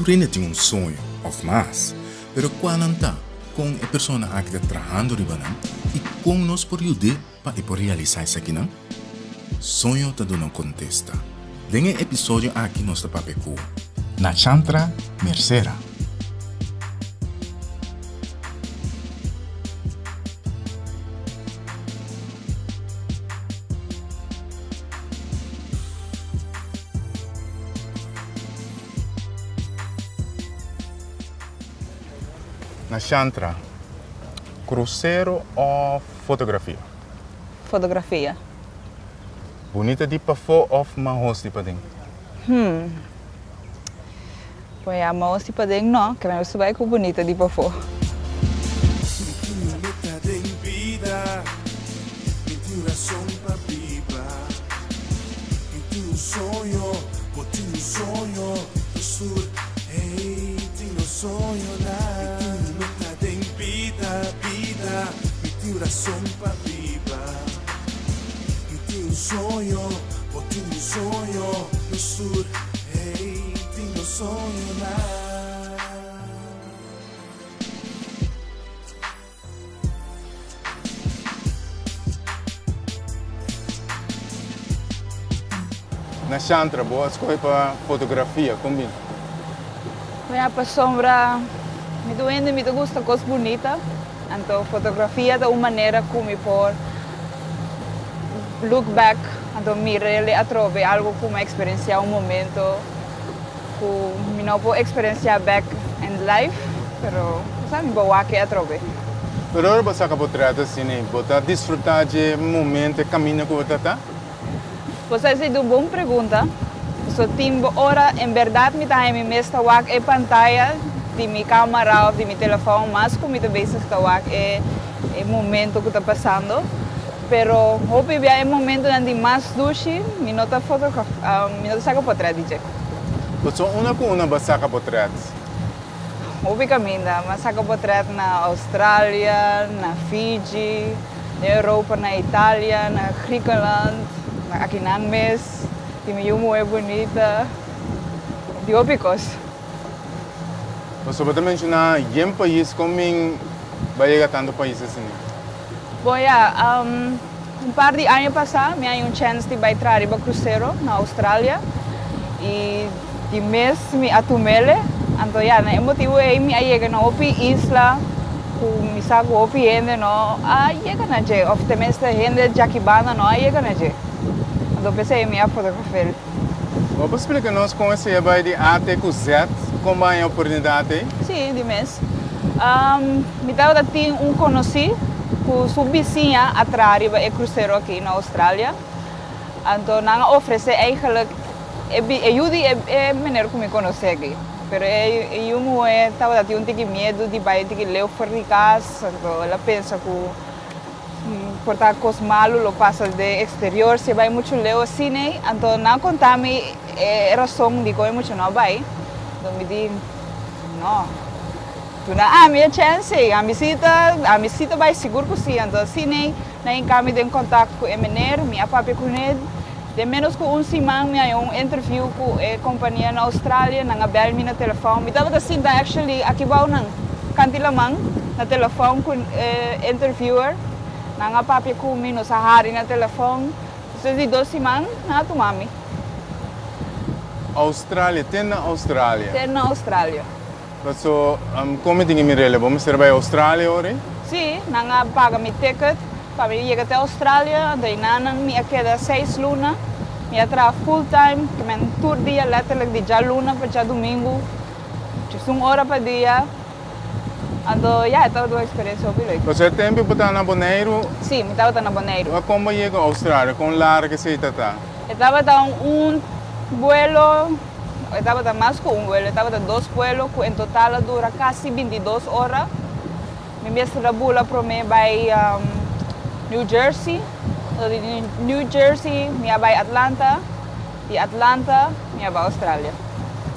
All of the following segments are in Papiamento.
Tur hende tin un soño, òf mas. Pero kua nan ta? Kon e persona aki ta trahando riba nan? I kon nos por yud'é pa e por realisá esakinan? Soño ta duna un kontesta. Den e episodio aki nos ta papia ku. Nachantra Mercera. Nachantra, krusero òf fotografia? Fotografia. Bunita di pafó òf mahos di paden? Hmm. Bo ya mahos di paden no, ke mi bai ku bunita di pafó. Mi tin un meta den bida, mi tin rason pa biba. Mi tin un soño, bo tin un soño, nos tur, hey, tin nos soñonan. Mi tin un meta den bida, bida, mi tin rason pa biba. Mi tin un soño, bo tin un soño, nos tur, hey, tin nos soñonan. Na Chantra bo a skohe pa fotografia, kon bin? Mira, pasobra mi ta wende mi ta gusta kos bunita, anto fotografia ta un manera ku mi por look back, anto mira el atrobe algo ku mi a eksperensiá un momento ku mi no por eksperensiá bek in life, pero sa mi por wak e atrobe. Pero ora bo saka potret asina, bo ta disfrutá dje momento, e kaminda ku bo ta ta? Bo sa esei ta un bon pregunta. Pasobra tin bo ora en bèrdat mi ta haña mi mes ta wak e pantaya di mi kámara òf di mi telefòn mas ku mi ta bezig ta wak e e momento ku ta pasando. Pero hopi bia e momentonan di mas dushi mi no ta mi no ta saka potrèt di dje. Pasobra unda ku unda bo a saka potrèt? Hopi kaminda. Mi a saka potrèt na Australia, na Fiji, na Europa, na Italia, na Griekenland, na akinan mes, di mi yu muhé bunita, di hopi kos. Pasobra bo ta menshoná yen pais, kon bin bo a yega tantu pais asina? Bon ya, un par di aña pasá mi a haña un chèns di bai traha riba krusero na Australia i di mes mi a tum'el. Anto ya, na e motibu ei mi a yega na hopi isla ku mi sa ku hopi hende no a yega na dje òf tenminste hende djakibanda no a yega na dje. Anto p'esei mi a fotografi'el. Bo por splika nos kon esei a bai di A te ku Z? Kon bo a haña oportunidat ei? Sí, di mes. Mi tabata tin un konosí ku su bisiña a traha riba e krusero aki na Australia. Anto nan a ofresé eigenlijk e e yu di e meneer ku mi konosé aki. Pero e yu muhé tabata tin un tiki miedu di bai un tiki leu for di kas, anto el a pensa ku Por ta cos malo lo pasa den exterior si e bay mucho leu asina ey, anto nan a conta mi e razon dicon e mucha no a bay, anto mi di no, duna ami e chance ey, ami si ta ami si ta bay sigur cu si, anto asina ey nan hinca mi den contact cu e meneer, mi a papia cune, den menos cu un siman mi haya un interview cu e compania na Australia, nan a bel mi na telefon, mi tabata sinta actually aki bao nan kanti laman na telefon cu e interviewer, nan a papia cu mi, nos a hari na telefon, despues di dos siman nan a tuma mi. Australia, te na Australia? Te na Australia. Paso, kon mi tin ki mir'el? Bo mester bai Australia ora ei? Sí, nan a paga mi ticket pa mi yega te Australia, anto einanan mi a keda seis luna. Mi a traha full time, ke men tur dia letterlijk di djaluna pa djadumingu, djes un ora pa dia. Anto ya, e tabata un experiencia hopi leuk. Paso e tempu bo ta na Boneiru? Sí, mi tabata na Boneiru. Kon bo yega Australia? Kon largu esei ta ta? E tabata un buelo. E tabata mas ku un vuelo, e tabata dos vuelo ku en total a dura kasi bintidos ora. Mi mester a bula promé bai New Jersey, anto di New Jersey mi a bai Atlanta, di Atlanta mi a bai Australia.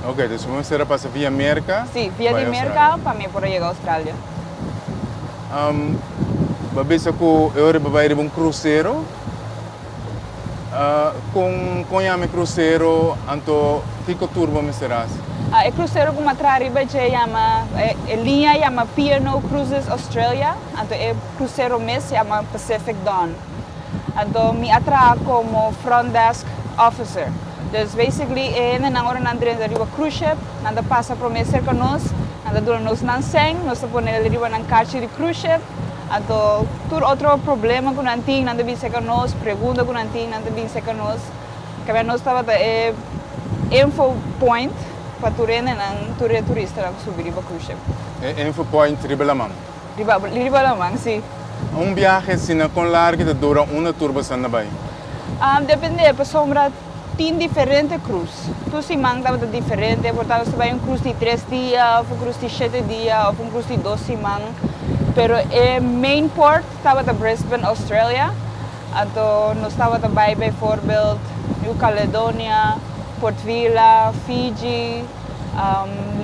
Ok, dus bo mester a pasa via Merka? Sí, via di Merka pa mi por a yega Australia. Bo a bisa ku e ora bo bai riba un krusero? Kon kon yama e krusero anto kiko tur bo mester hasi? E krusero ku mi a traha riba dje yama, e liña yama P&O Cruises Australia, anto e krusero mes yama Pacific Dawn. Anto mi a traha komo front desk officer. Dus basically e hendenan ora nan drenta riba cruise ship, nan ta pasa prome serka nos, nan ta duna nos nan sèn, nos ta pone el riba nan karchi di cruise ship, anto tur otro problema ku nan tin nan ta bin serka nos, pregunta ku nan tin nan ta bin serka nos. Kabia nos tabata e info point pa tur hendenan, tur e turistanan ku subi riba cruise ship. E info point riba laman? Riba riba laman, si. Un biahe asina kon largu ta dura unda tur bosan ta bai? Depende, pasobra tin diferente cruise. Tur siman tabata diferente, por ta nos ta bai un cruise di tres dia of un cruise di shete dia of un cruise di dos siman. Pero e main port tabata Brisbane, Australia. Anto nos tabata bai bijvoorbeeld New Caledonia, Port Vila, Fiji,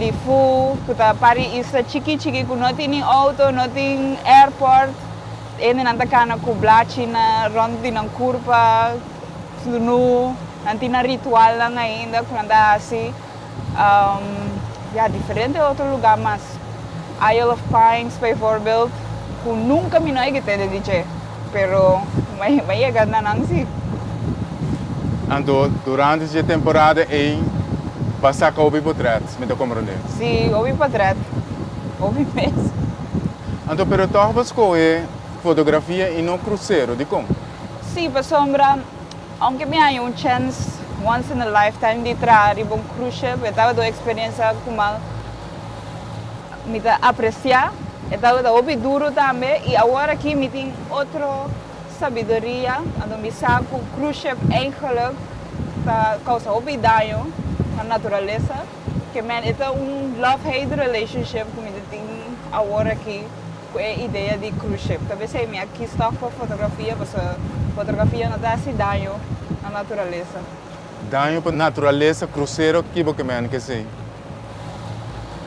Lifou, ku ta par di isla chiki chiki ku no tin ni outo, no tin airport. Hendenan ta kana ku blachi na rònt di nan kurpa, sunu, nan tin nan ritualnan ainda ku nan ta hasi. Ya, diferente otro lugá mas. Isle of Pines bijvoorbeeld, ku nunka mi no a yega tende di dje, pero mi a yega na nan si. Anto durante dje temporada ei bo a saka hopi potret, mi ta komprondé? Si, hopi potret, hopi mes. Anto pero tòg bo skohe fotografia i no krusero, dikon? Si, pasobra Aunke mi haña un chèns once in a lifetime di traha riba un cruise ship, e tabata un eksperensia ku mi ta apresiá. E tabata hopi duru tambe i awor aki mi tin otro sabiduria, anto mi sa ku cruise ship eigenlijk ta kousa hopi daño na naturalesa. Ke men e ta un love-hate relationship ku mi ta tin awor aki. Ku e idea di cruise ship. Ta besei mi a kies tòg pa fotografia pasobra fotografia no ta hasi daño na naturalesa. Daño pa naturalesa krusero ki bo ke men ke sei?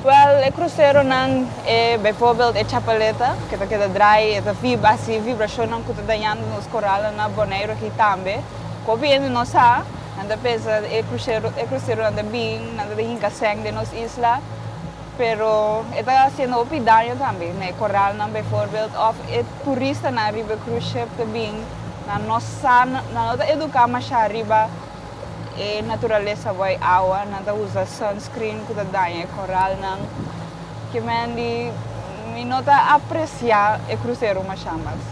Wèl e kruseronan e bijvoorbeeld e chapaleta ke ta keda drai e ta vib hasi vibrashonnan ku ta dañando nos koralnan na Boneiru aki tambe. Ku hopi hende no sa nan ta pensa e krusero e kruseronan ta bin nan ta hinka sèn den nos isla. Pero e ta haciendo hopi daño tambe na e coralnan bijvoorbeeld of e turistanan riba e cruise ship ta bin nan no sa nan no ta educa masha riba e naturalesa bo e awa nan ta usa sunscreen cu ta daña e coralnan kimen di mi no ta aprecia e crucero masha mas.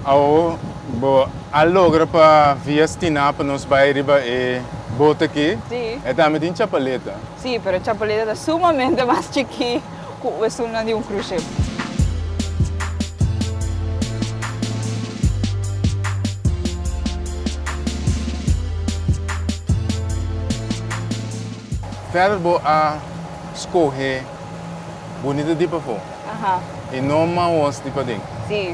Awo bo a logra pa via Stinapa nos bai riba e bote aki? Sí. E tambe tin chapaleta. Sí, pero e chapaleta ta sumamente mas chikí ku esunnan di un cruise ship. Verder bo a skohe bunita di pafó. Aha. I no maos di paden. Sí.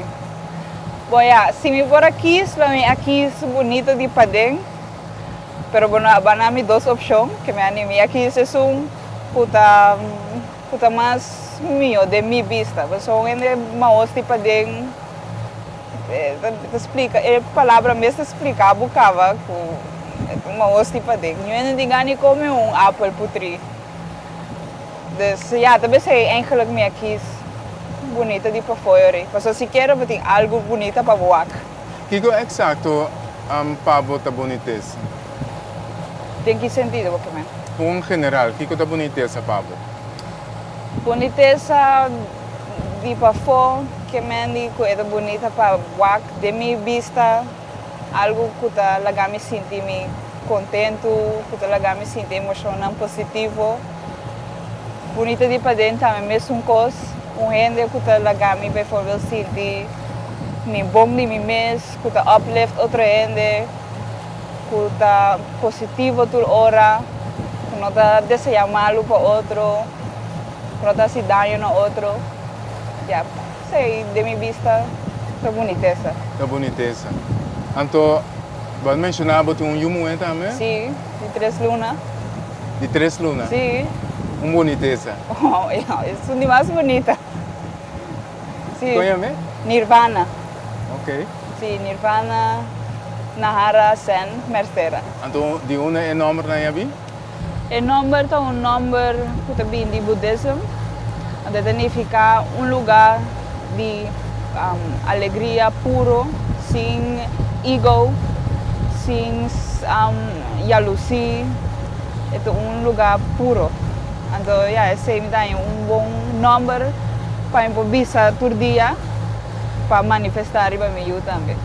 Bo ya, si mi por a kis, lo mi a kis bunito di paden, pero bo no a bana mi dos opshon, ke mi a ni mi a kis esun ku ta ku ta mas mihó den mi bista. Pasobra un hende maos di paden ta splika, e palabra mes ta splika bo kaba ku maos di paden. Niun hende tin gana di kome un apel putrí. Dus ya, ta besei eigenlijk mi a kies bunita di pafó yori. Pasobra sikiera bo tin algu bunita pa bo wak. Kiko eksakto pa bo ta bunitesa? Den ki sentido bo ke men? Un general, kiko ta bunitesa pa bo? Bunitesa di pafó ke men di ku e ta bunita pa wak den mi bista. Algu ku ta laga mi sinti mi kontentu, ku ta laga mi sinti emoshonnan positivo. Bunita di paden tambe mesun kos. Un hende ku ta laga mi bijvoorbeeld sinti mi bon di mi mes, ku ta uplift otro hende, ku ta positivo tur ora, ku no ta deseá malu pa otro, ku no ta hasi daño na otro. Ya. Esei den mi bista ta bunitesa. Ta bunitesa. Anto bo a menshoná bo tin un yu muhé tambe? Sí, di tres luna. Di tres luna? Sí. Un bunitesa. Oh, ya, esun di mas bunita. Sí. Kon yam'é? Nirvana. Ok. Sí, Nirvana Nahara Sen Mercera. Anto di unda e nòmbernan ya bin? E nòmber ta un nòmber ku ta bini di Buddhism, anto e ta nifiká un lugá di alegria puro, sin ego, sin yalusí, e ta un lugá puro. Anto ya, esei mi ta haña un bon nòmber pa mi por bisa tur dia pa manifestá riba mi yu tambe.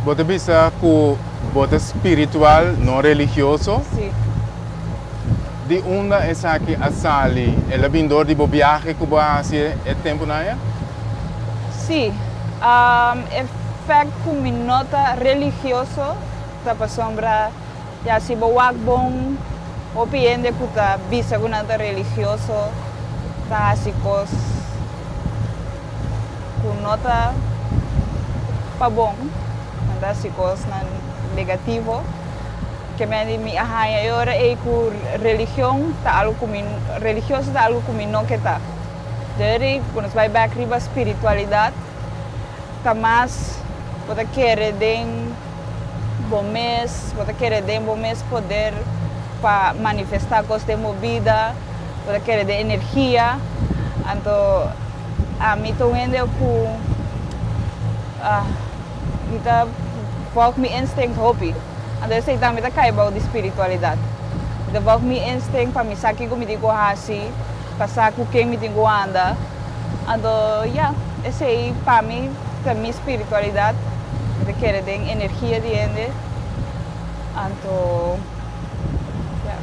Bo ta bisa ku bo ta spiritual, no religioso? Sí. Di unda esaki a sali? El a bin dor di bo biahe ku bo a hasi e tempunan aya? Sí. E fèkt ku mi no ta religioso ta pasobra ya si bo wak bon hopi hende ku ta bisa ku nan ta religioso ta hasi kos. Ku no ta pa bon, nan ta hasi kosnan negativo. Ke men di mi a haña e ora ei ku religion ta algu ku mi, religioso ta algu ku mi no ke ta. Dor ku nos bai bèk riba spiritualidat ta mas bo ta kere den bo mes, bo ta kere den bo mes poder pa manifestá kos den bo bida, bo ta kere den energia. Anto ami ta un hende ku mi ta volg mi instinct hopi. Anto esei tambe ta kai bou di spiritualidat. Mi ta volg mi instinct pa mi sa kiko mi tin ku hasi, pa sa ku ken mi tin ku anda. Anto ya, esei pa mi ta mi spiritualidat. Mi ta kere den energia di hende. Anto ya,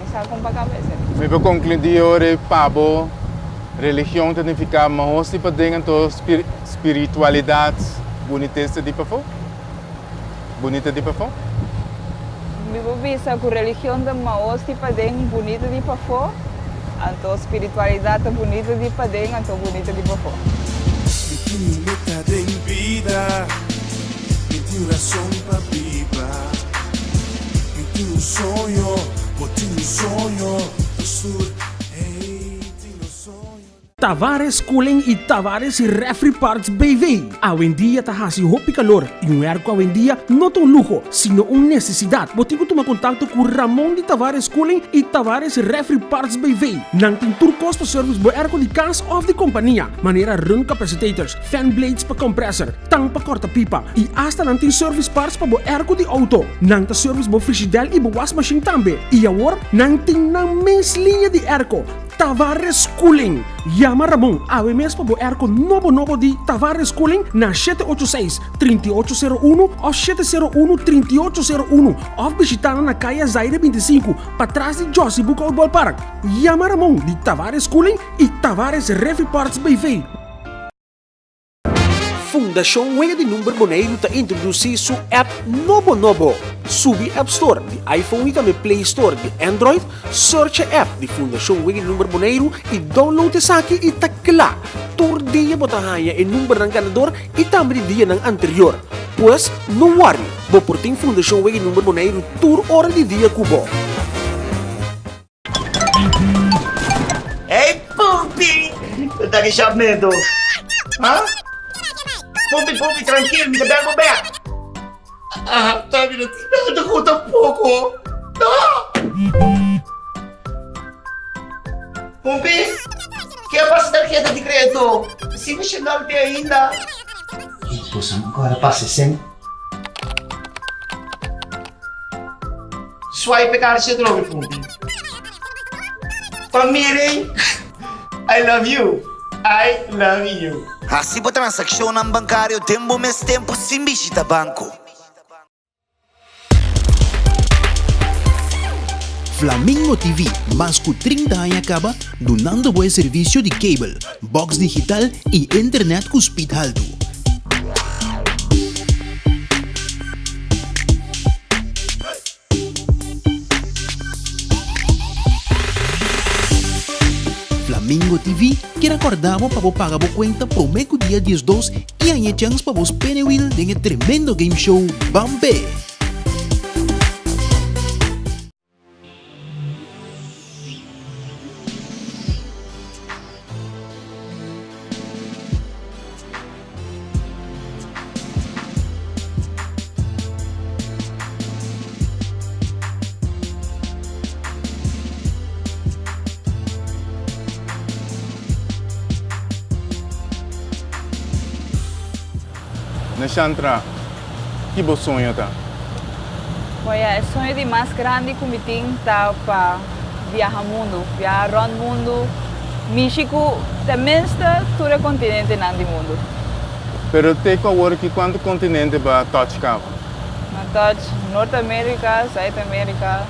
mi sa kon pa kaba esei. Mi por konkludí ora pa bo religion ta nifiká mahos di paden anto spiritualidat bunitesa di pafó? Bunita di pafó? Mi por bisa ku religion ta mahos di paden, bunita di pafó, anto spiritualidat ta bunita di paden, anto bunita di pafó. Mi tin un meta den bida, mi tin un rason pa biba, mi tin un soño, bo tin un soño, nos tur, hey, tin nos soño. Tavares Cooling y Tavares Refri Parts BV. Awendia ta haci hopi calor y un airco awendia no ta un luho, sino un necesidad. Bo tin cu tuma contacto cu Ramon di Tavares Cooling y Tavares Refri Parts BV. Nan tin tur cos pa service bo airco di cas of di compania, manera run capacitators, fan blades pa compressor, tang pa corta pipa y hasta nan tin service parts pa bo airco di auto. Nan ta service bo frigidel y bo wasmachine tambe. Y awor nan tin nan mes liña di airco. Tavares Cooling. Yama Ramon awe mes pa bo airco nobo nobo di Tavares Cooling na 786 3801 of 701 3801 of bishita nan na Kaya Zaire 25 patras di Jossy Boekhoudt Ballpark. Yama Ramon di Tavares Cooling y Tavares Refi Parts BV. Fundashon Wega di Number Boneiru ta introdusí su app nobo nobo. Subi App Store di iPhone i tambe Play Store di Android, search e app di Fundashon Wega di Number Boneiru i download esaki i ta kla! Tur dia bo ta haña e numbernan ganador i tambe di dianan anterior. Pues, no worry, bo por tin Fundashon Wega di Number Boneiru tur ora di dia ku bo. Hey Pumpi! Ta ki shapmento? Ha? Pumpi, Pumpi, trankil, mi ta bel bo bek. Ah, ta mi no tin nada ku tampoko. No! Pumpi, ke a pasa tarheta di kredito? Si mi shendal te ainda. Boso no kòrda pasa esei? Swipe e karchi atrobe Pumpi. Pa miren I love you I love you. Hasi bo transakshonnan bankario den bo mes tempu sin bishita banko. Flamingo TV mas ku 30 aña kaba dunando bo e servisio di cable, box digital i internet ku speed haltu. Flamingo TV kier a kòrda bo pa bo paga bo kuenta promé ku dia 12 i haña e chèns pa bo spene wil den e tremendo game show Ban P'e! Nashantra, ki bo soño ta? Oya, e soño di mas grandi ku mi tin ta pa biaha mundu, biaha rònt mundu, mishi ku tenminste tur e kontinentenan di mundu. Pero te ku awor ki kuantu kontinente bo a touch kaba? Mi a touch Nort Amerika, Zuid Amerika,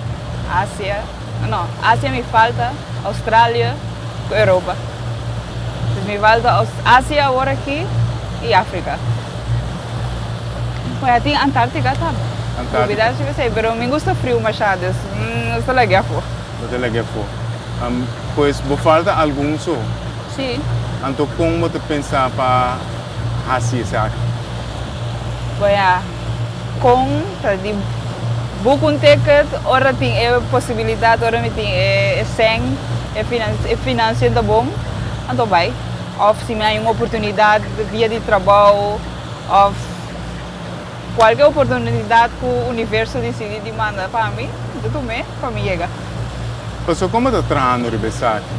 Asia, no, Asia mi falta, Australia ku Europa. Dus mi falta Asia awor aki i Afrika. Bueno, tin Antarctica tambe. Antarctica. Olbida si esei, pero mi gusta friu masha, dus nos ta lag'e afó. Bo ta lag'e afó. Pues bo falta algun so. Si. Anto kon bo ta pensa pa hasi esaki? Bueno, kon ta di boek un ticket ora tin e posibilidat, ora mi tin e sèn, e financiën ta bon, anto bai. Òf si mi haña un oportunidat via di trabou òf kualke oportunidat ku universo disidí di manda pa mi, mi ta tum'é pa mi yega. Pasobra kon bo ta trahando riba esaki?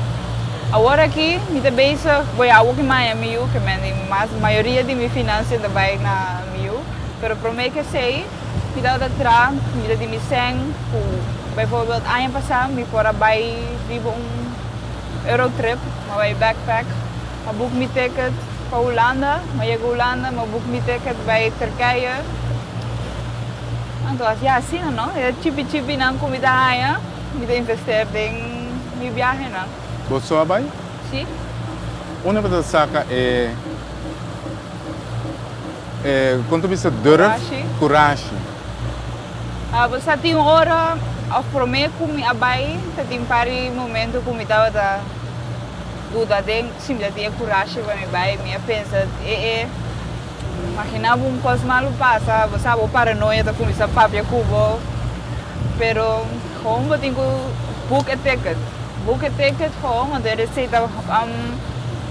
Awor aki mi ta bezig, bo ya awor ki mi haña mi yu, ke men di mas mayoria di mi finansia ta bai na mi yu, pero promé ke esei mi tabata traha, mi ta di mi sèn ku bijvoorbeeld aña pasá mi por a bai riba un Eurotrip, m'a bai backpack, m'a boek mi ticket pa Hulanda, m'a yega Hulanda, m'a boek mi ticket bai Turkije. Anto ya asina no, e chipi chipinan ku mi ta haña, mi ta investeer den mi biahenan. Bo so a bai? Si. Unda bo ta saka e e kon ta bisa durf? Kurashi. Kurashi. Bo sa tin ora of prome ku mi a bai ta tin par di momento ku mi tabata duda den si mi ta tin e kurashi pa mi bai. Mi a pensa e e imagina bo un kos malu pasa bo sa bo paranoia ta kuminsa papia ku bo pero gewoon bo tin ku book e ticket, book e ticket gewoon anto e esei ta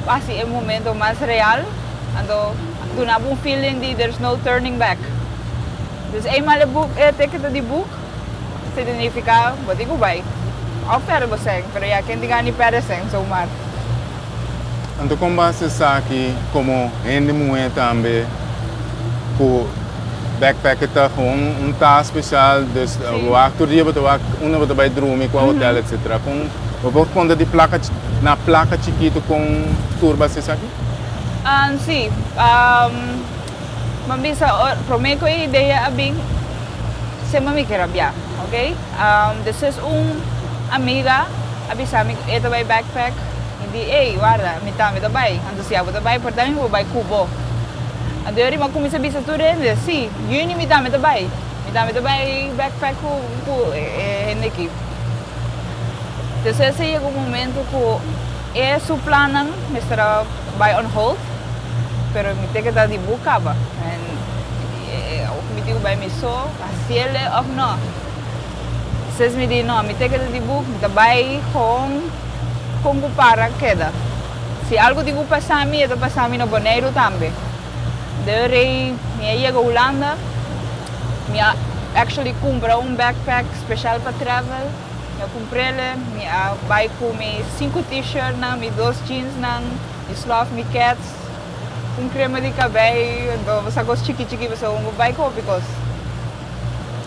hasi e momento mas real anto duna bo un feeling di there's no turning back. Dus eenmaal e boek e teken ta di boek, significa bo tin cu bay. Of perde bo sèn, pero ya ken tin gana di perde sèn zomaar. Anto kon bo hasi esaki komo hende muhé tambe ku backpacker ta gewoon un tas spesial dus bo wak tur dia bo ta wak unda bo ta bai drumi kua hotel etcetera kon bo por konta di plaka na plaka chikitu kon tur bo hasi esaki? Si, M'a bisa prome ku e idea a bin semper mi kier a bia ok despues un amiga a bisa mi ku e ta bai backpack mi di ey warda mi tambe ta bai anto si abo ta bai por tambe mi por bai ku bo anto e riba kuminsa bisa tur hende si Juni mi tambe ta bai mi tambe ta bai backpack ku ku e hende aki despues a yega un momento ku e su plannan mester a bai on hold pero mi te keda di boek kaba en mi tin ku bai mi so hasiele of no ses mi di no mi te keda di boek mi ta bai gewoon kon ku para keda si algu tin ku pasa mi e ta pasa mi na Boneiru tambe de rei mi a yega Hulanda mi a actually kumpra un backpack special pa travel. Mi a kumprele, mi a bai ku mi sinku t-shirtnan, mi dos jeansnan, mi slof, mi kets, un krema di kabei, anto bo sa kos chiki chiki pasobra bo bai ku hopi kos.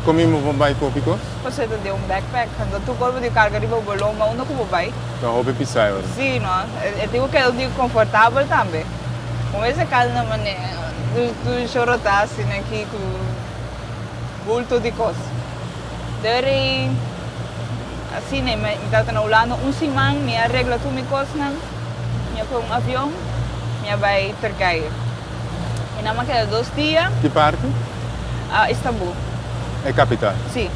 Kon mi bo bai ku hopi kos? Pasobra ta den un backpack, anto tur kos bo tin karga riba bo lomba unda ku bo bai. Ta hopi pisá e ora. Si no, e tin ku keda un día konfortabel tambe. Un bes e kalna manera tur shorotá asina aki ku bulto di kos. Deri asina mi tabata na Hulanda un siman, mi a regla tur mi kosnan, mi a kohe un avion, mi a bai Turkije. I nan a keda dos dia. Ki parti? Istanbul. E kapital? Si.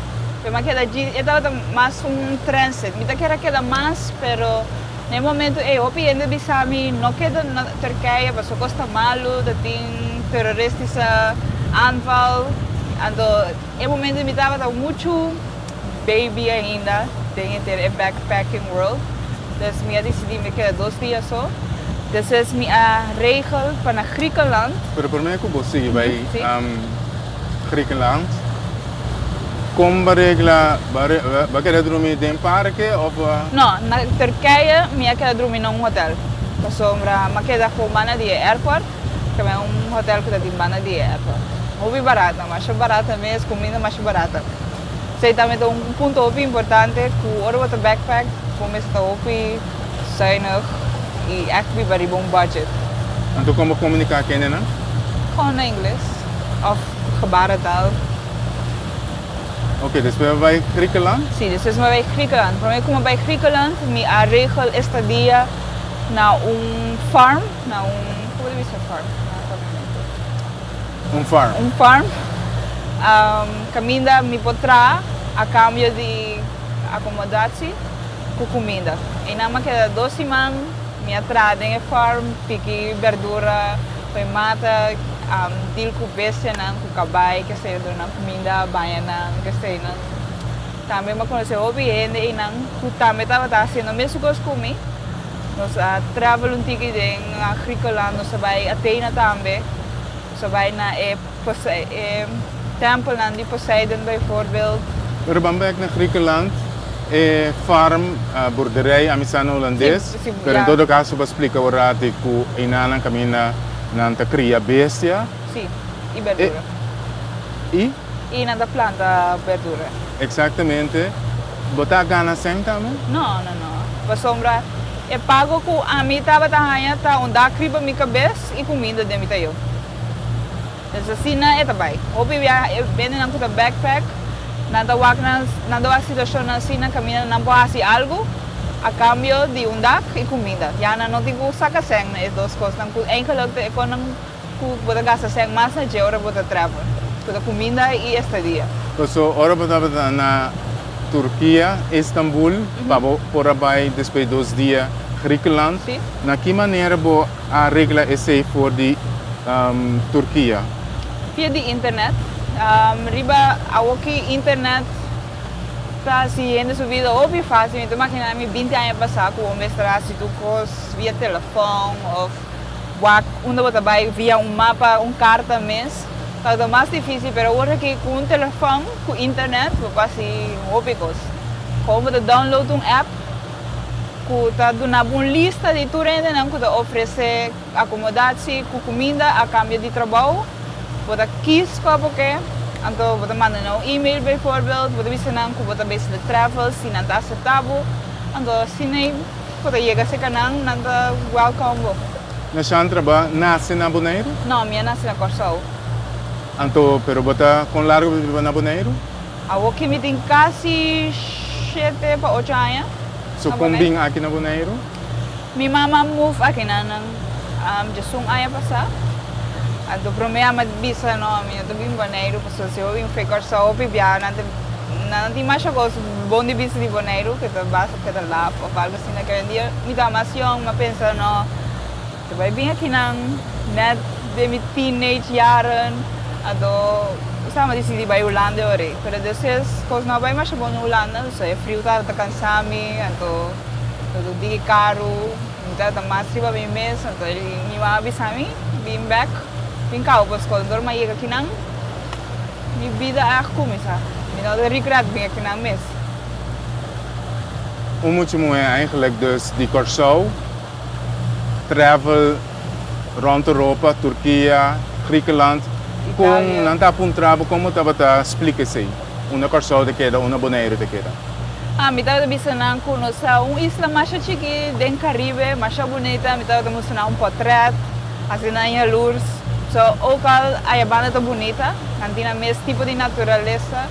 Pero mi a keda dji, e tabata mas un transit. Mi ta kere a keda mas, pero na e momento ei hopi hende bisa mi no keda na Turkije pasobra kos ta malu, ta tin teroristische aanval. Anto. E momento mi tabata muchu baby ainda den henter e backpacking world, dus mi a dicidi mi keda dos dia so. Despues mi a regel pa na Griekenland. Pero prome cu bo sigui bay Griekenland, con bo a regla, bo a keda drumi den parke of bo a. No, na Turkije mi a keda drumi na un hotel, pasobra mi a keda gewoon banda di e airport. Tambe un hotel ku ta tin banda di e airport. Hopi barata, masha barata mes, kuminda masha barata. Esei tambe ta un punto hopi importante ku ora bo ta backpack bo mester ta hopi zuinig i ègt biba riba un budget. Anto kon bo komuniká ku hendenan? Gewoon na ingles òf gebarentaal. Ok, despues bo bai Griekenland? Sí, despues mi a bai Griekenland. Promé ku mi a bai Griekenland mi a regel estadia na un farm, na un, komo ta bisa farm na papiamentu? Un farm. Un farm, kaminda mi por traha a kambio di akomodatie ku kuminda. Einan mi a keda dos siman, mi a traha den e farm, piki berdura, poi mata, deal ku bestianan, ku kabai, kesei, duna nan kuminda, baña nan, kesei nan. Tambe mi a konosé hopi hende einan ku tambe tabata hasiendo mesun kos ku mi. Nos a travel un tiki den Griekenland, nos a bai Athena tambe, nos a bai na e e tempelnan di Poseidon bijvoorbeeld. Pero ban bek na Griekenland, e farm, boerderij, a mi sa na Holandes, pero en todo caso bo splica un rati cu einanan caminda nan ta cria bestia. Si, y berdura. Y? Y nan ta planta berdura. Exactamente. Bo ta gana sèn tambe? No, no, no. Pasobra e pago ku ami tabata haña ta un dak riba mi kabes i kuminda den mi tayo. Entonces asina e ta bai. Hopi biaha e bendenan ku ta backpack, nan ta wak nan, nan ta wak situashonnan asina kaminda nan por hasi algu a kambio di un dak i kuminda. Ya nan no tin ku saka sèn na e dos kosnan ku eigenlijk ta e kosnan Ku bo ta gasta sèn mas na dje ora bo ta travel, ku ta kuminda i estadia. Paso ora bo tabata na Turkia, Istanbul, pa bo por a bai despues dos dia Griekenland, na ki manera bo a regla esei for di Turkia? Via di internet. Riba awoki internet ta hasi hende su bida hopi fácil. Mi ta imaginá mi binti aña pasá ku bo mester hasi tur kos via telefòn òf. Wak unda bo ta bai via un mapa, un karta mes, tabata mas difísil, pero awor aki ku un telefòn ku internet bo por hasi hopi kos. Komo bo ta download un app ku ta duna bo un lista di tur hendenan ku ta ofresé akomodatie ku kuminda a kambio di trabou, bo ta kies kua bo ke, anto bo ta manda nan un email bijvoorbeeld, bo ta bisa nan ku bo ta bezig di travel si nan ta aseptá bo, anto asina ei. Bo ta yega serka nan, nan ta welcome bo. Nashantra, bo a nase na Boneiru? No, mi a nase na Kòrsou. Anto, pero bo ta kon largu bo ta biba na Boneiru? Awor ki mi tin kasi shete pa ocho aña So na kon Boneiru. bin aki na Boneiru? Mi mama a move aki na nan djesun aña pasá. Anto promé a mi bisa no, mi no ta bin Boneiru pasobra si bo bin for Kòrsou hopi biaha nan ta nan no tin masha kos bon di bisa di Boneiru ke ta basta. Ke ta laf of algo asina ke un dia mi ta mas yong mi a pensa no ta bai bin akinan net den mi teenage jaren anto sa mi a disidi bai Hulanda e ora ei pero despues kos no a bai masha bon na Hulanda so e friu tabata kansa mi anto ta diki karu mi tabata mas riba mi mes anto mi mama a bisa mi bin bek bin kaba pa skol anto ora mi a yega akinan mi bida a kuminsa mi no ta regret bin akinan mes. Un mucha muhé eigenlijk dus di Kòrsou travel rònt Europa, Turkia, Griekenland. Kon nan ta puntra bo kon bo tabata splika esei? Unda Kòrsou ta keda, unda Boneiru ta keda? Ah, mi tabata bisa nan ku nos ta un isla masha chiki den Karibe, masha bunita. Mi tabata mustra nan un pòtrèt, hasi nan yalurs. So, ook al aya banda ta bunita, nan tin nan mes tipo di naturalesa.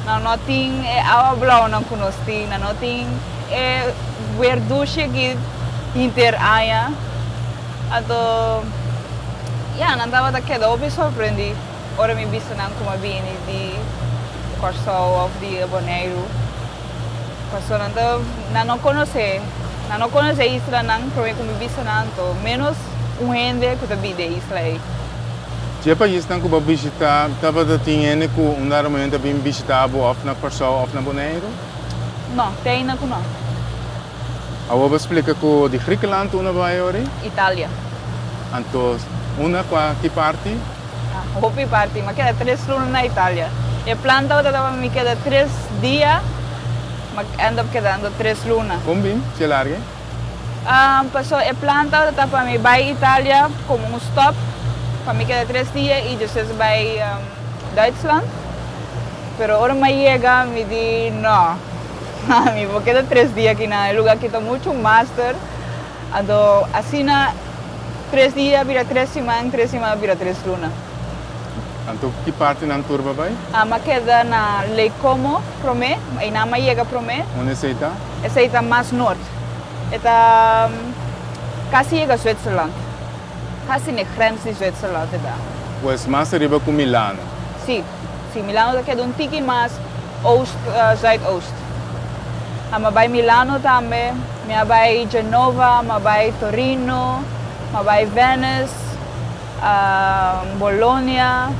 Nan no tin e awa blaunan ku nos tin, nan no tin e weer dushi aki hinter aña. Anto, ya, nan tabata keda hopi sorprendí ora mi bisa nan ku mi a bini di Kòrsou òf di Boneiru. Pasobra nan ta, nan no konosé, nan no konosé e islanan promé ku mi bisa nan, anto ménos un hende ku ta bini di e isla ei. Dje paisnan ku bo bishitá tabata tin hende ku un dado momento a bin bishitá bo òf na Kòrsou òf na Boneiru? No, te ainda ku no. Awor bo splika ku di Griekenland unda bo a yori? Italia. Anto unda kua ki parti? Hopi parti. Mi a keda tres luna na Italia. E plan tabata pa mi keda tres dia, mi a end up kedando tres luna. Kon bin? Dje large? Paso e plan tabata pa mi bai Italia komo un stop. pa mi keda tres dia i despues bai Duitsland. Pero ora mi a yega mi di no, mi por keda tres dia akinan, e luga aki ta muchu master. Anto asina tres dia a bira tres siman, tres siman a bira tres luna. Anto ki partinan tur bo a bai? Mi a keda na Lake Como promé, einan mi a yega promé. Unda esei ta? Esei ta mas nort. E ta kasi yega Zwitserland. Kasi n'e grens di Zwitserland e ta. Pues mas ariba ku Milano. Sí, sí, Milano ta keda un tiki mas oost, zuidoost. Mi a bai Milano tambe, mi a bai Genova, mi a bai Torino, mi a bai Venice, Bologna,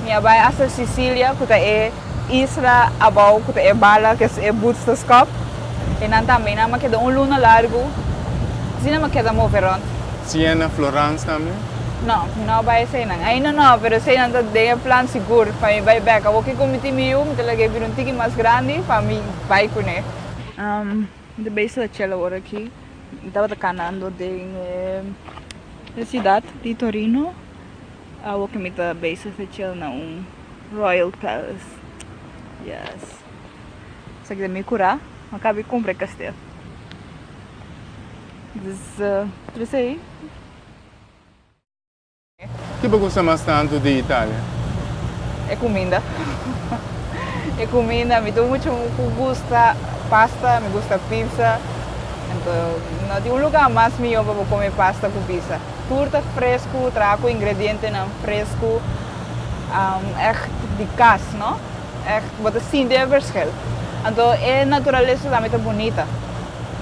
mi a bai hasta Sicilia ku ta e isla abou ku ta e bala ku e boots ta skòp. Einan tambe, einan mi a keda un luna largu, asina mi a keda move rònt. Siena, Florence tambe? No, mi no a bai eseinan. Ainda no, pero eseinan ta den e plan sigur pa mi bai bek. Awor kiko mi tin mi yu, mi ta laga e bira un tiki mas grandi pa mi bai kuné. Mi ta bezig ta chel awor aki. Mi tabata kanando den e siudat di Torino. Awor ku mi ta bezig ta chel na un Royal Palace. Yes. Esaki ta mi kurá. Mi a kaba di kumpra e kastel. Dus, trese. Ki bo gusta mas tantu di Italia? E kuminda. E kuminda. Mi ta muchu ku gusta pasta, mi gusta pizza. Anto no tin un luga mas mihó pa bo kome pasta ku pizza. Tur ta fresku, traha ku ingredientenan fresku. Ègt di kas, no? Ègt bo ta sinti e verschil. Anto e naturalesa tambe ta bunita.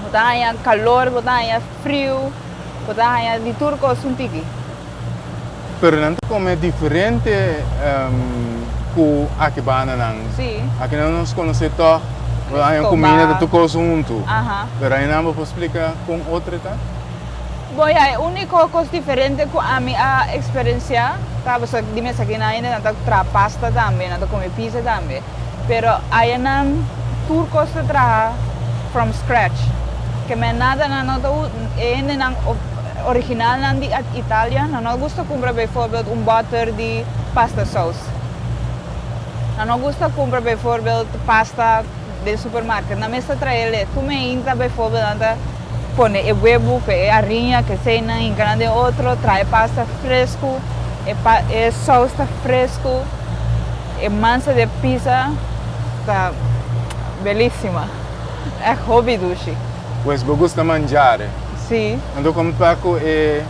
Bo ta haña kalor, bo ta haña friu. Bo ta haña di tur kos un tiki. Pero nan ta kome diferente ku aki banda nan. Sí. Aki nan nos konosé tòg, bo ta haña kuminda ta tur kos huntu. Pero ainan bo por splika kon otro ta? Bon ya, e úniko kos diferente ku ami a eksperensiá ta pasobra di mes aki nan hende nan ta traha pasta tambe, nan ta kome pizza tambe. Pero aya nan tur kos ta traha from scratch. Ke men nada nan no ta e hendenan originalnan di Italia nan no gusta kumpra bijvoorbeeld un boter di pasta saus. Nan no gusta kumpra bijvoorbeeld pasta den supermarket. Nan mes ta trael'e. Tur meinta bijvoorbeeld nan ta pone e webu ku e ariña ku eseinan hinka nan den otro traha e pasta fresku e e saus ta fresku. E mansa di e pizza ta belisima. Echt hopi dushi. Pues bo gusta mangiare? Si. Anto como ta cu e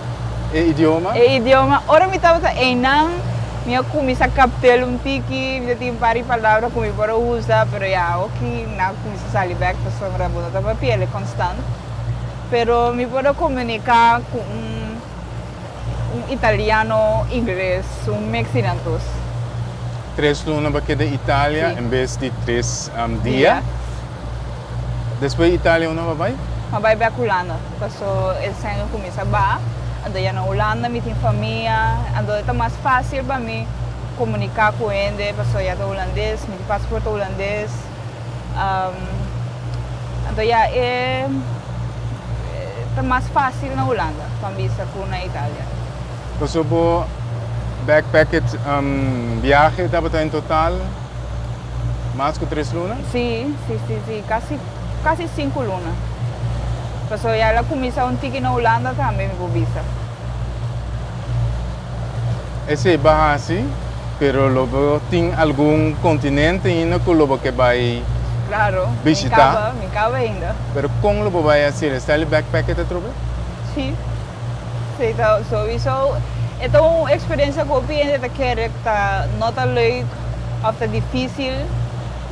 e idioma? E idioma, ora mi tabata einan mi a cuminsa captel un tiki, mi ta tin un par di palabra cu mi por a usa, pero ya awoki nan a cuminsa sali bek pasobra bo no ta papiel e constant. Pero mi por a comunica cu un. Un italiano, ingles, un mix di nan dos. Tres luna bo keda Italia en bes di tres dia. Despues Italia unda bo bai? Mi bai bek Hulanda paso e sèn a kuminsá baha. Anto ya na Hulanda mi tin famia, anto e ta mas fásil pa mi komuniká ku hende paso ya ta hulandes, mi tin pasaporte hulandes. Anto ya e ta mas fácil na Hulanda pa bisa ku na Italia. Paso bo backpacket biahe tabata en total mas ku tres luna? Sí, sí, sí, sí, kasi kasi sinku luna. Paso ya el a kuminsá un tiki na Hulanda tambe mi por bisa. Esei ba hasi, pero lo bo tin algun kontinente ainda ku lo bo ke bai Claro, mi bishitá. kaba, mi kaba ainda. Pero kon lo bo bai hasi el? Sta el backpacker ta trobe? Sí, sí ta souiso e ta un eksperensia ku hopi hende ta kere ku ta no ta leuk òf ta difísil,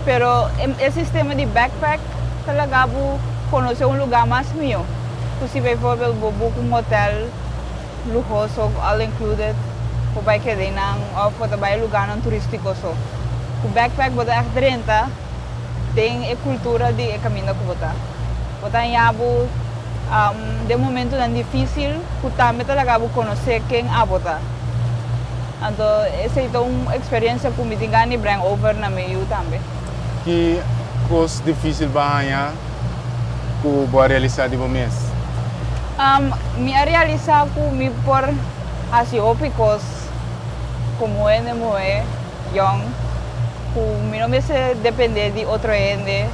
pero e sistema di backpack ta laga bo konosé un lugá mas mihó ku si bijvoorbeeld bo boek un hotel. Luhoso, all included, bo bai keda einan of bo ta bai lugarnan turistico so. Cu backpack bo ta echt drenta den e cultura di e caminda cu bo ta. Bo ta haña bo den momentonan dificil cu tambe ta laga bo conoce ken abo ta. Anto esey ta un experiencia cu mi tin gana di breng over na mi yu tambe. Ki cos dificil bo a haña ku bo a realisá di bo mes? Mi a realisá ku mi por. hasi hopi kos komo hende muhé yòn ku mi no mester dependé di otro hende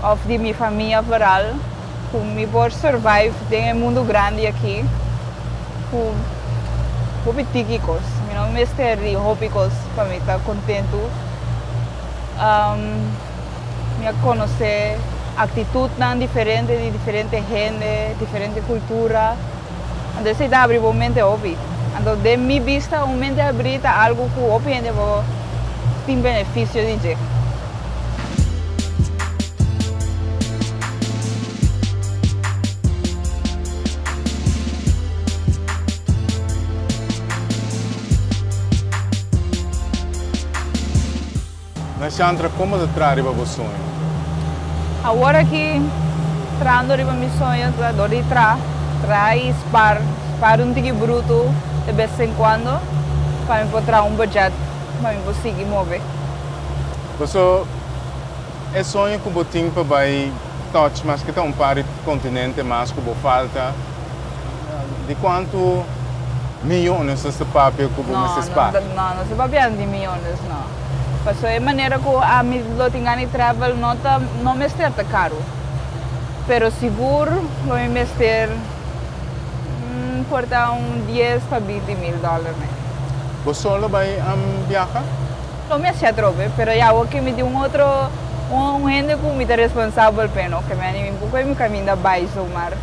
òf di mi famia vooral ku mi por survive den e mundu grandi aki ku hopi tiki kos. Mi no mester di hopi kos pa mi ta kontentu. Mi a konosé aktitutnan diferente di diferente hende, diferente kultura. Anto esei ta habri bo mente hopi. Anto den mi bista un mente habrí ta algu ku hopi hende por tin benefisio di dje. Na Chantra, como ta traha riba bo soño? Awor aki trahando riba mi soño ta dor di traha, traha y spar, spar un tiki bruto de bes en cuando pa mi por traha un budget pa mi por sigui move. Paso e soño cu bo tin pa bay touch maske ta un par di continente mas cu bo falta, di cuanto miyones nos ta papia cu bo mester spar? No, no, no ta papiando di miyones no. Paso e manera cu ami lo tin gana di travel no ta, no mester ta caru. Pero sigur lo mi mester por ta un dies pa binti mil dollar me. Bo solo bay biaha? Lo mi haci atrobe, pero ya awor cu mi tin un otro, un hende cu mi ta responsabel p'e no, ke mi a mi por mi caminda bay zomaar.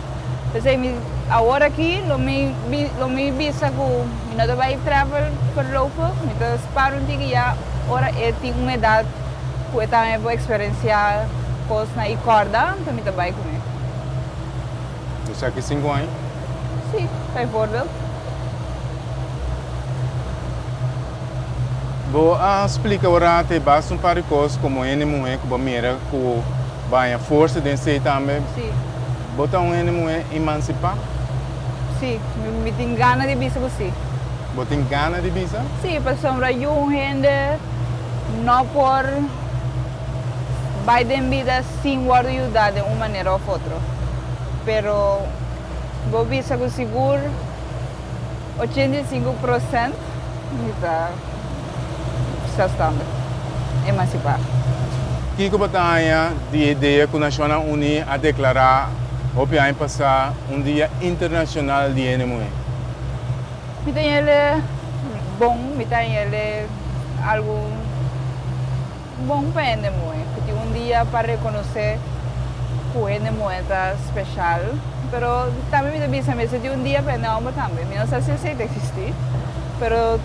P'esey mi awor aki lo mi lo mi bisa cu mi no ta bay travel voorlopig, mi ta spar un tiki ya ora e tin un edad cu e tambe por experiencia cosnan y corda, anto mi ta bay cune. Dus aki sinku aña? Sí, bijvoorbeeld. Bo a splika ora te basta un par di kos komo hende muhé ku bo mira ku bo haña forsa den esei tambe. Sí. Bo ta un hende muhé emansipá? Sí, mi tin gana di bisa ku sí. Bo tin gana di bisa? Sí, pasobra yu un hende no por bai den bida sin wòrdu yudá den un manera òf otro. Pero bo bisa ku sigur. 85 procent mi ta zelfstandig, emancipá. Kiko bo ta haña di e idea ku Nashonnan Uní a deklará hopi aña pasá un dia internashonal di hende muhé? Mi ta haña el bon, mi ta haña el algu Bon pa hende muhe ku tin un dia pa rekonosé ku hende muhe ta speshal, pero tambe mi ta bisa mester tin un dia pa hende homber tambe. Mi no sa si esei ta eksistí, pero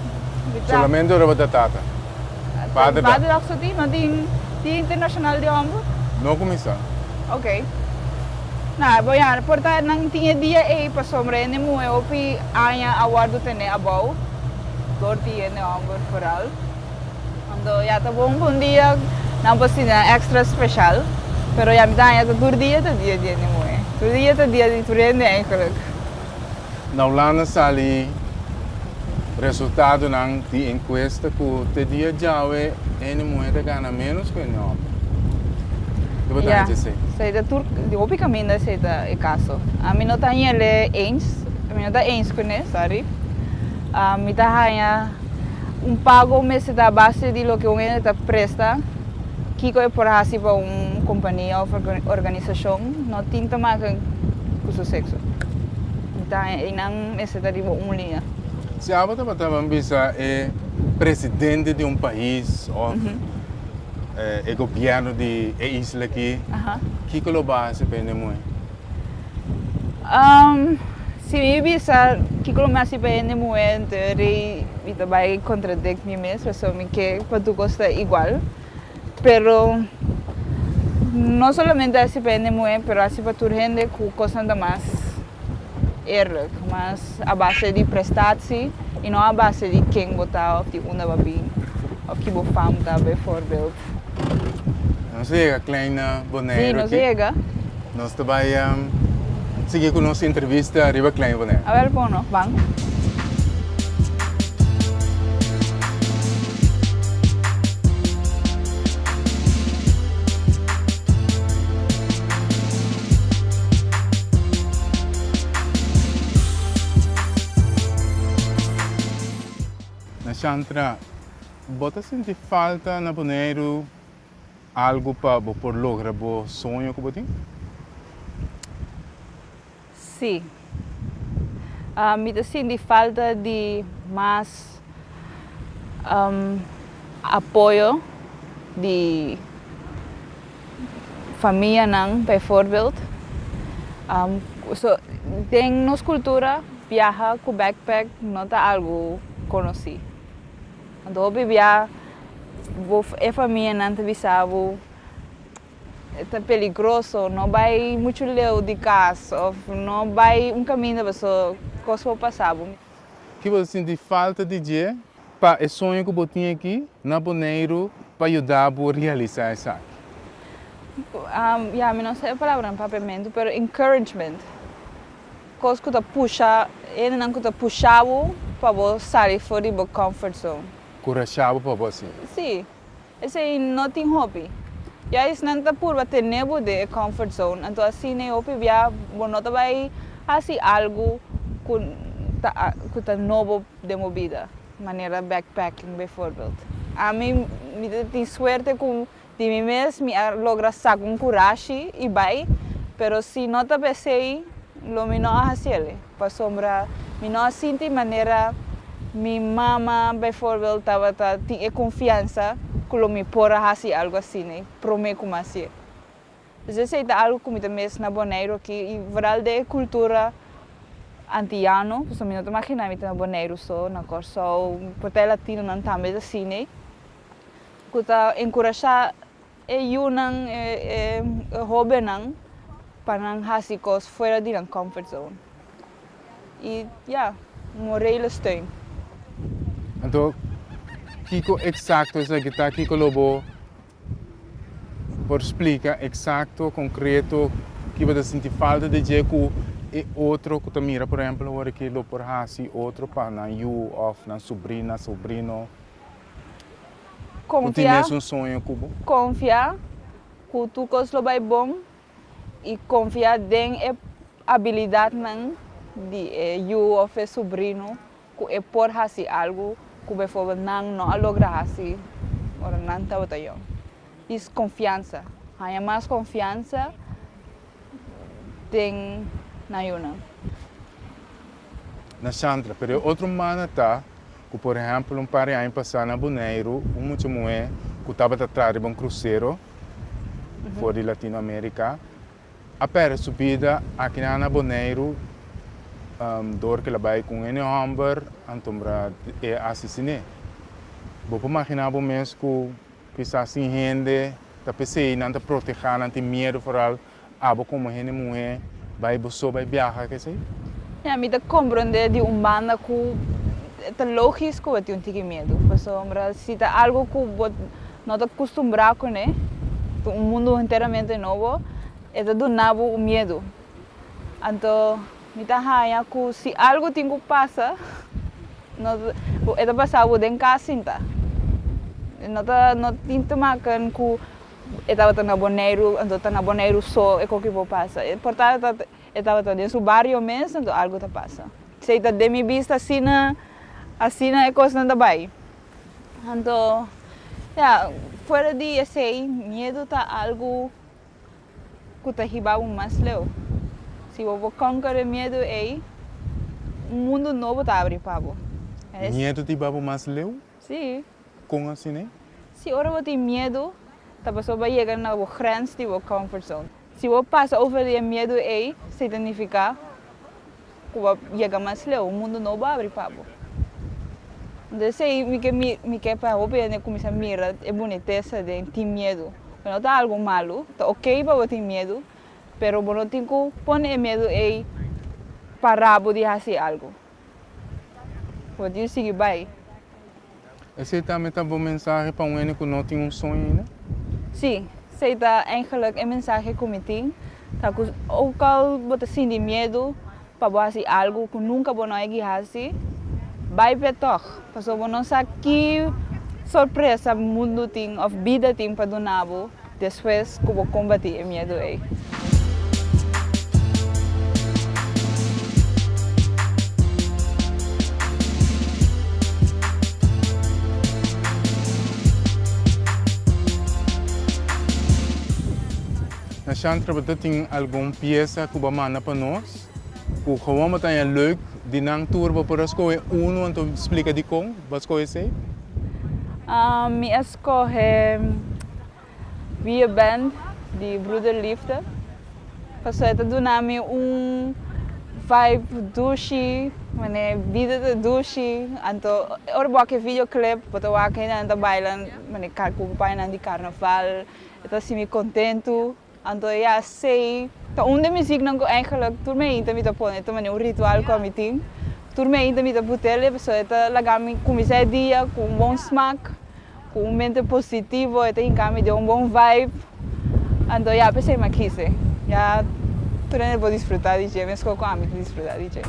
mi ta. Solamente ora bo ta tata. Vaderdag. Vaderdag so tin? No tin dia internashonal di homber? No kuminsá. Ok. Na, bo ya, por ta nan tin e dia ei pasobra hende muhe hopi aña a wòrdu tené abou dor di hende homber vooral. Anto ya ta bon pa un dia nan por sinti nan extra special, pero ya mi ta haña ta tur dia ta dia di hende muhé. Tur dia ta dia di tur hende eigenlijk. Na Hulanda sali resultadonan di enkuesta ku te dia djawe hende muhé ta gana ménos ku hende hòmber. Ke bo ta haña dje esei? Ya, esei ta tur, di hopi kaminda esei ta e kaso. Ami no ta haña el eens, mi no ta eens kuné, sorry. Mi ta haña. Un pago mester ta a base di loke un hende ta presta, kiko e por hasi pa un kompania òf organisashon no tin ta maka ku su sekso. Ta einan mester ta riba un liña. Si abo tabata ban bisa e presidente di un pais òf e gobièrnu di e isla aki, kiko lo bo hasi pa hende muhé? Si mi bisa kiko lo mi hasi pa hende muhé anto e rei mi ta bai contradict mi mes pasobra mi ke pa tur kos ta igual pero no solamente hasi pa hende muhé pero hasi pa tur hende ku kosnan ta mas eerlijk mas a base di prestatie i no a base di ken bo ta òf di unda bo a bin òf ki bo fam ta bijvoorbeeld. Nos a yega Klein Boneiru Sí, nos a yega. Nos ta bai sigui ku nos entrevista riba Klein Boneiru. Awel bon no, ban. Nashantra, bo ta sinti falta na Boneiru algu pa bo por logra bo soño ku bo tin? Sí. Mi ta sinti falta di mas apoyo di famianan bijvoorbeeld. So den nos cultura biaha cu backpack no ta algo conoci. Anto hopi bia bo e famianan ta bisa bo ta peligroso no bay mucho leu di cas of no bay un caminda pasobra cos por pasa bo. Ki bo ta sinti falta di dje pa e soño ku bo tin aki na Boneiru pa yuda bo realisá esaki? Ya, mi no sa e palabra na papiamentu, pero encouragement, kos ku ta pusha, hendenan ku ta pusha bo pa bo sali for di bo comfort zone. Kurashá bo pa bo hasi. Sí, Esei no tin hopi. Ya esnan ta purba tene bo den e comfort zone, anto asina e hopi bia bo no ta bai hasi algu ku ta ku ta nobo den bo bida, manera backpacking bijvoorbeeld. Ami mi ta tin suerte ku di mi mes mi a logra saka un kurashi i bai, pero si no ta p'esei lo mi no a hasiel, pasobra mi no a sinti manera mi mama bijvoorbeeld tabata tin e confiansa cu lo mi por a haci algo asina prome cu mi hacié. Dus esey ta algo cu mi ta mis na Boneiru aki y vooral den e cultura Antiyano, pasobra mi no ta magina mi ta na Boneiru so, na Corsou, por ta e Latinonan tambe ta asina, cu ta encurasha E yunan, e hobennan pa nan hasi kos fuera di nan comfort zone. I ya, morele steun. Anto, kiko eksakto esaki ta? Kiko lo bo por splika eksakto, konkreto, ki bo ta sinti falta di dje ku e otro ku ta mira, por ehempel, ora ki lo por hasi otro pa nan yu òf nan subrina, sobrino? Ku tin mesun soño ku bo. Konfia ku tur kos lo bai bon i konfia den e abilidatnan di e yu òf e subrino ku e por hasi algu ku beivoorbeeld nan no a logra hasi ora nan tabata yòn. Is konfiansa, haña mas konfiansa den nan yunan. Na Shantra, pero e otro mana ta ku por ehèmpel un par di aña pasá na Boneiru un mucha muhé ku tabata traha riba un krusero for di Latinoamerika a pèrdè su bida akinan na Boneiru dor ku el a bai ku un hende hòmber antombra e a asesiné. Bo por maginá bo mes ku kisas tin hende ta p'esei nan ta protehá nan tin miedu foral Abo komo hende muhé bai bo so bai biaha kesei? Ya, mi ta komprondé di un banda ku ta logis ku bo tin un tiki miedu, pasobra si ta algu ku bo no ta kustumbrá kuné, ta un mundu henteramente nobo, e ta duna bo un miedu. Anto mi ta haña ku si algu tin ku pasa, no e ta pasa bo den kas sinta. No ta no tin te maken ku E tabata na Boneiru, anto ta na Boneiru so e koki por pasa. E por ta e tabata den su bario mes, anto algu ta pasa. Esei ta den mi bista asina, asina e kosnan ta bai. Anto, ya, fuera di esei, miedu ta algu ku ta hiba bo mas leu. Si bo por conquer e miedu ei, un mundu nobo ta abri pa bo. Miedu ta hiba bo mas leu? Sí. Kon asina ei? Si ora bo tin miedu, ta pasobra bo a yega na bo grens di bo comfort zone. Si bo pasa over di e miedu ei, esei ta nifiká ku bo a yega mas leu, un mundu nobo a abri pa bo. Entonces esei mi ke mi ke pa hopi hende kuminsá mira e bunitesa den tin miedu. No ta algu malu, ta oké pa bo tin miedu, pero bo no tin ku pone e miedu ei para bo di hasi algu. Bo tin sigui bai. Esei tambe ta bo mensahe pa un hende ku no tin un soño ainda? Sí, esei ta eigenlijk e mensahe ku mi tin, ta ku ook al bo ta sinti miedu pa bo hasi algu ku nunka bo no a yegi hasi, bai p'e tòg, pasobra bo no sa ki sorpresa mundu tin òf bida tin pa duna bo. Despues ku bo kombatí e miedu ei. Nashantra bo ta tin algun piesa ku bo a manda pa nos ku gewoon bo ta haña leuk di nan tur bo por a skohe unu anto splika dikon bo a skohe esei? Mi a skohe Wie je bent di Broederliefde pasobra e ta duna mi un vibe dushi manera bida ta dushi anto ora bo wak e videoclip bo ta wak hendenan ta baila manera ku pañanan di carnaval e ta hasi mi kontentu anto ya esei ta un di e muziknan ku eigenlijk tur meinta mi ta pone ta manera un ritual ku ami tin tur meinta mi ta put'el pasobra e ta laga mi kuminsá e dia ku un bon smak. Ku un mente positivo e ta hinka mi den un bon vibe. Anto ya p'esei mi a kise. Ya tur hende por disfruta di dje meskos ku ami ta disfruta di dje.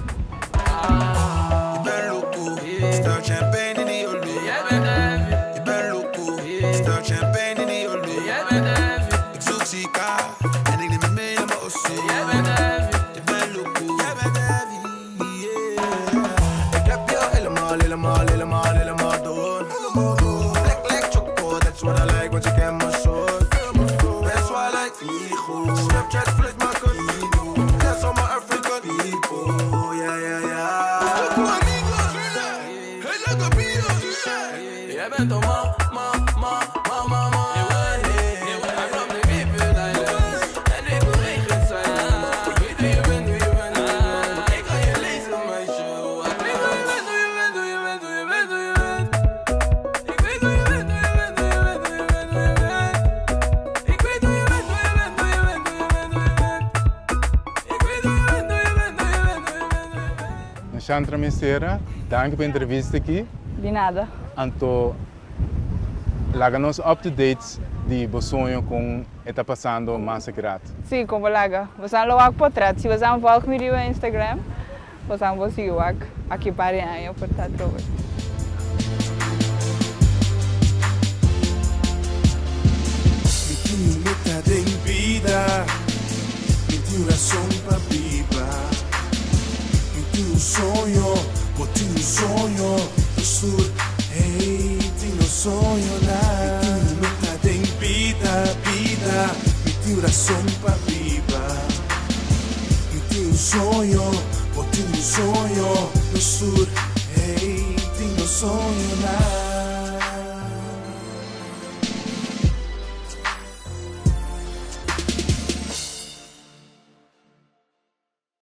Shantra Mensera, danki pa e entrevista aki. Di nada. Anto laga nos up to date di bo soño con e ta pasando mas akirat. Si, con bo laga. Bosan lo wak potret. Si bosan volg mi riba Instagram, bosan por sigui wak aki par di aña por ta atrobe. Mi tin un meta den bida, mi tin un rason pa biba. Mi tin un soño, bo tin un soño, nos tur, hey, tin nos soñonan. Mi tin un meta den bida, bida, mi tin un rason pa biba. Mi tin un soño, bo tin un soño, nos tur, hey, tin nos soñonan.